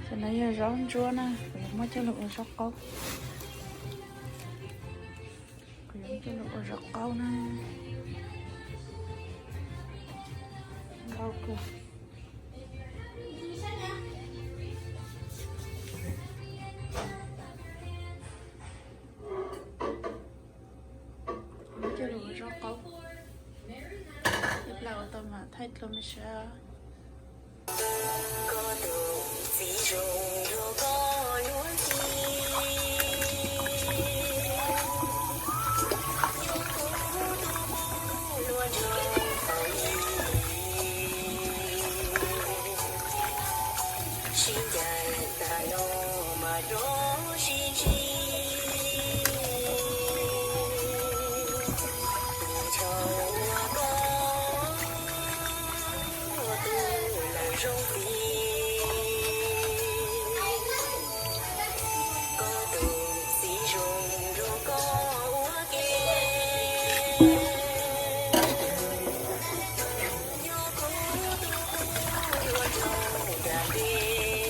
Cov no yog zaub ntsuab na, kuv yuav muab coj los ua zaub qaub. Kuv yuav muab coj los ua zaub qaub na. Ntau kawg. Muab coj los ua zaub qaub. Ib plag ua tau mam thaij dlua mej sab.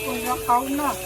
Ua zaub qaub noj.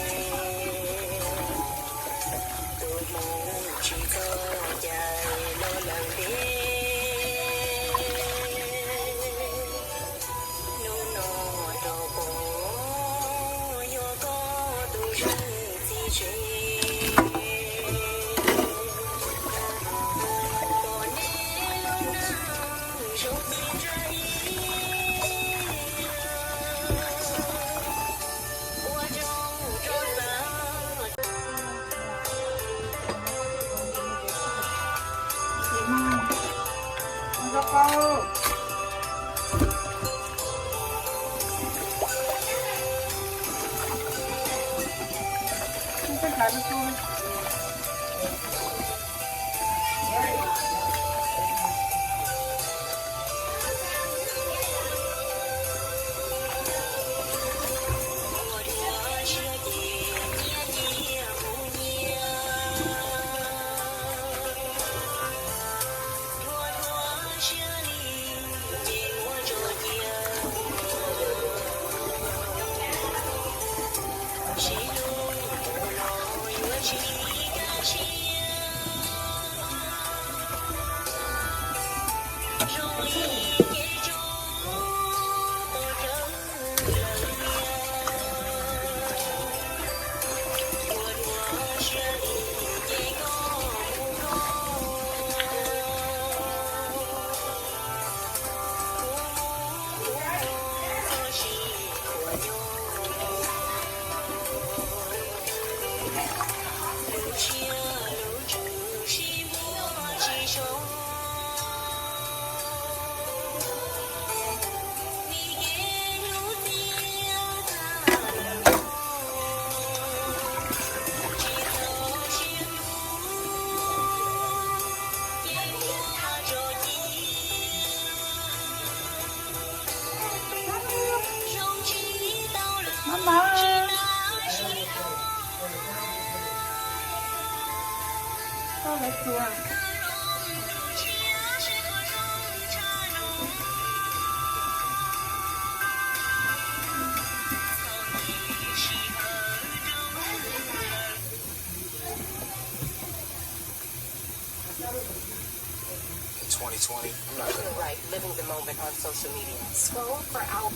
In twenty twenty, I'm not gonna write living the moment on social media. Scroll for hours.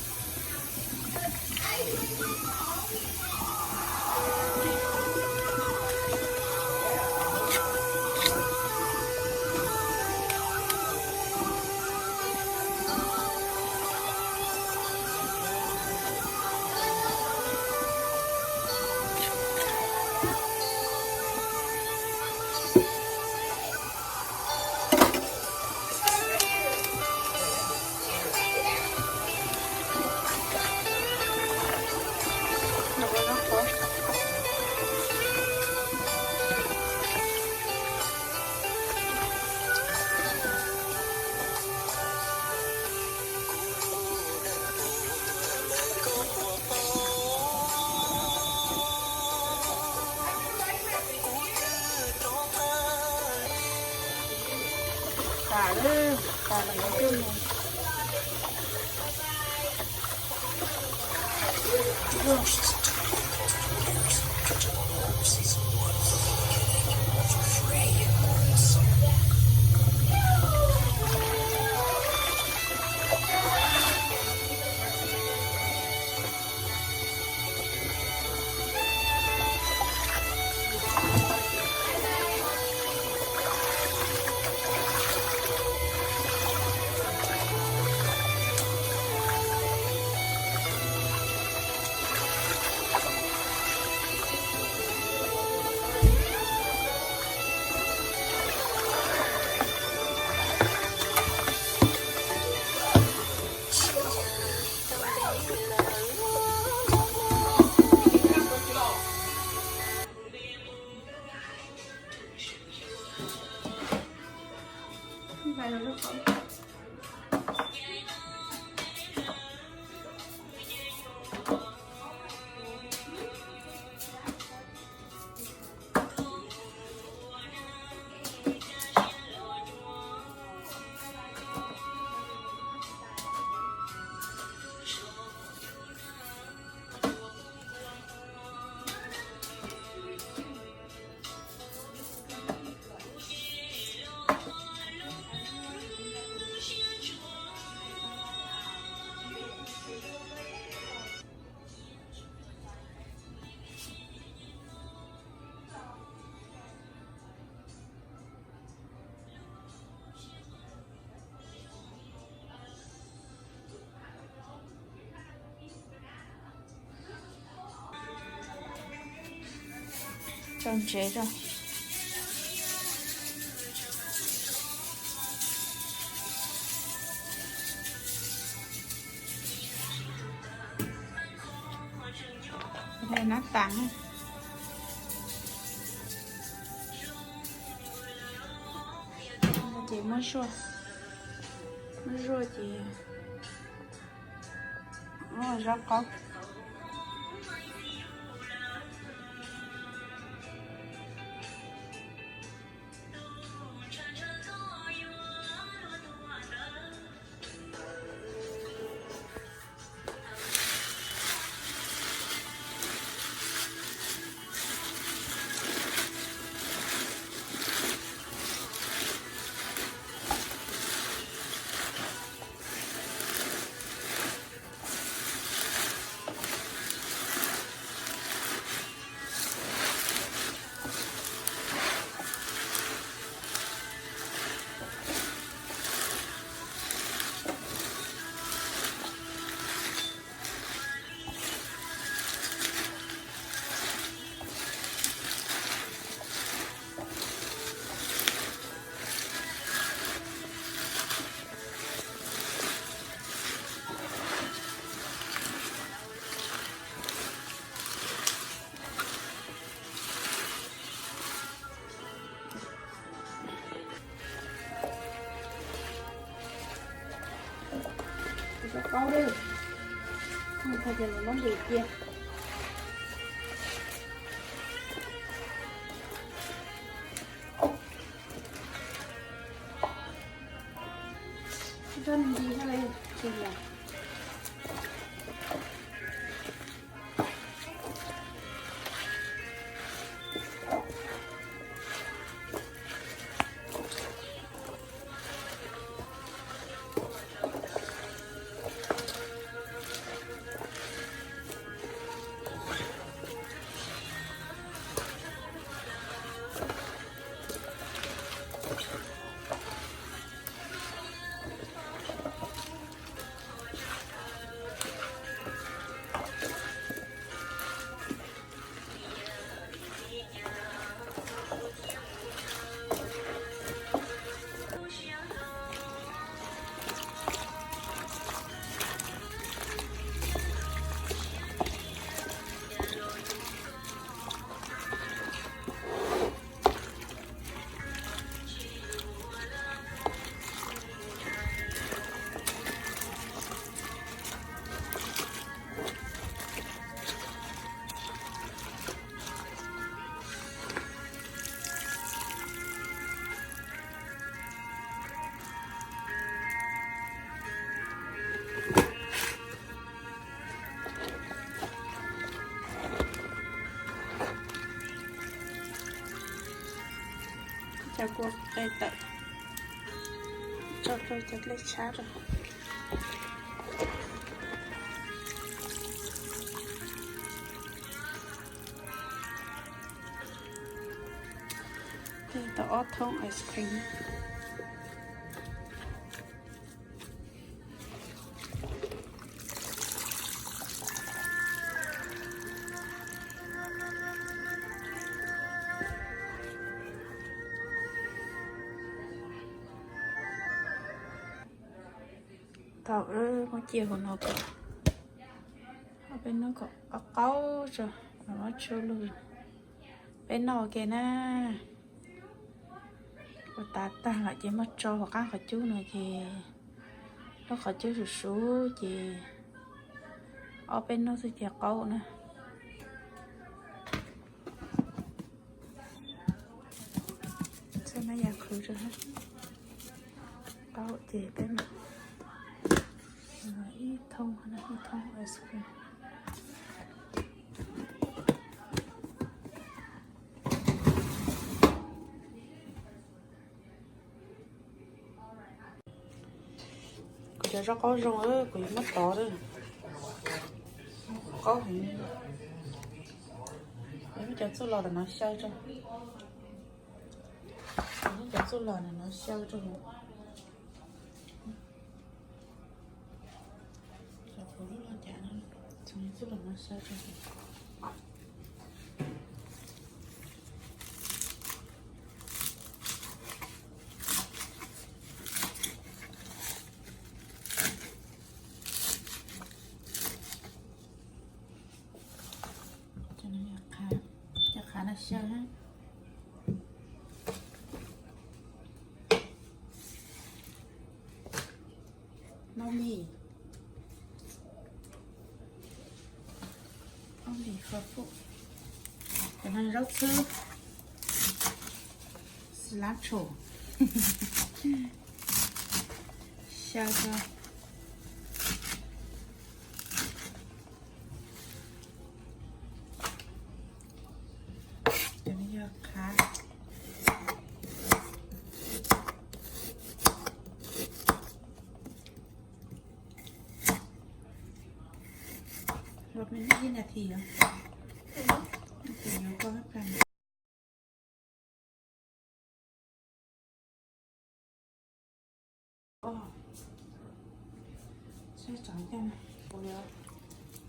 Tas lawm, tas lawm. Tso ntsev rau. Nab tas. Ces muab zuaj, muab zuaj ces zaub qaub. Zaub qaub, thaij ces muab ntim cia. Zaub nti thiab li, tsis yog. Kua qe tawm, tso rau cov dlej tshab rau. Tau ob thoob ice cream. Tau, muab cia hauv no kom peb noj kom qaub qaub tso, muab tshuaj lug peb noj ua ke na. Ua tas tag lawm ces muab tso hauv qab qhov cub no ces lub qhov cub suv suv ces ob peb hnub xwb ces qaub na. Txhob muab yas qhwv rau, qaub ces peb mam ib thoob, ib thoob ice cream. Kuv cov zaub qaub zoo, kuv yuav muab tov lawm. Qaub heev. Muab cov txuj lom ntawm no xyaw tso. Muab cov txuj lom ntawm no xyaw tso. Cov loj cas no, txuj lom no xyaw tso. Cov qhav no xyaw na. Noj mis, noj mis kho fub. Cov no zaub txhwb, cilantro, xyaw tso. Cov no yog qhav. Los me ib nas this os. Nas this yuav koj plag. Saib tsov ncaj,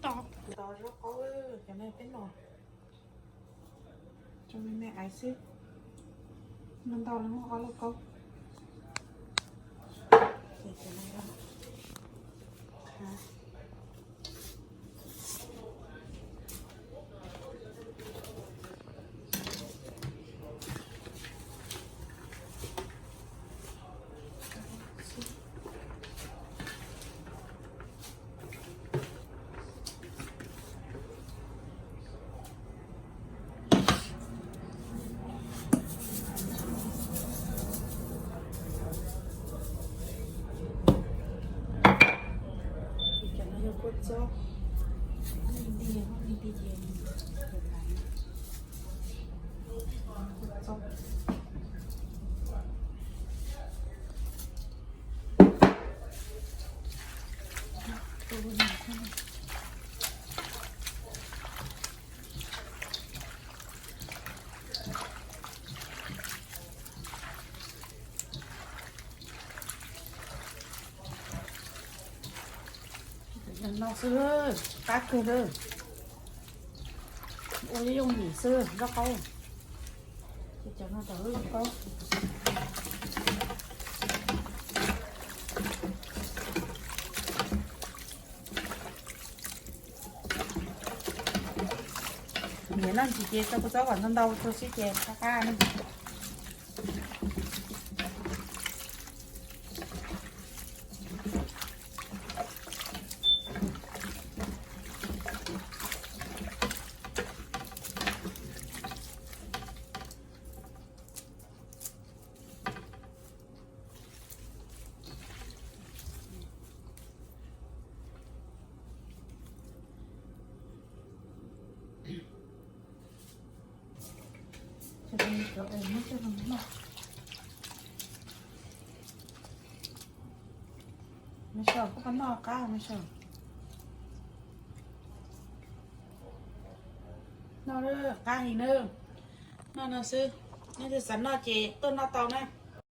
tos zaub qaub, cov no peb noj. Tso me me aiv xwb, no ntau lawm, muab ob lub kaub. Cov no yog kua txob, nti nti ces kua txob. No xwb, qab kawg lawm. Ua yooj yim xwb, zaub qaub. Ces cov no tau zaub qaub. Niam noj ntsis ces tso kua txob kom ntau ntau tso xwb ces qab qab na. Cov es muab coj los noj. Koj puas noj qab mas? Noj qab heev na. Noj no xwb, leej twg xav noj ces tuaj noj tau na.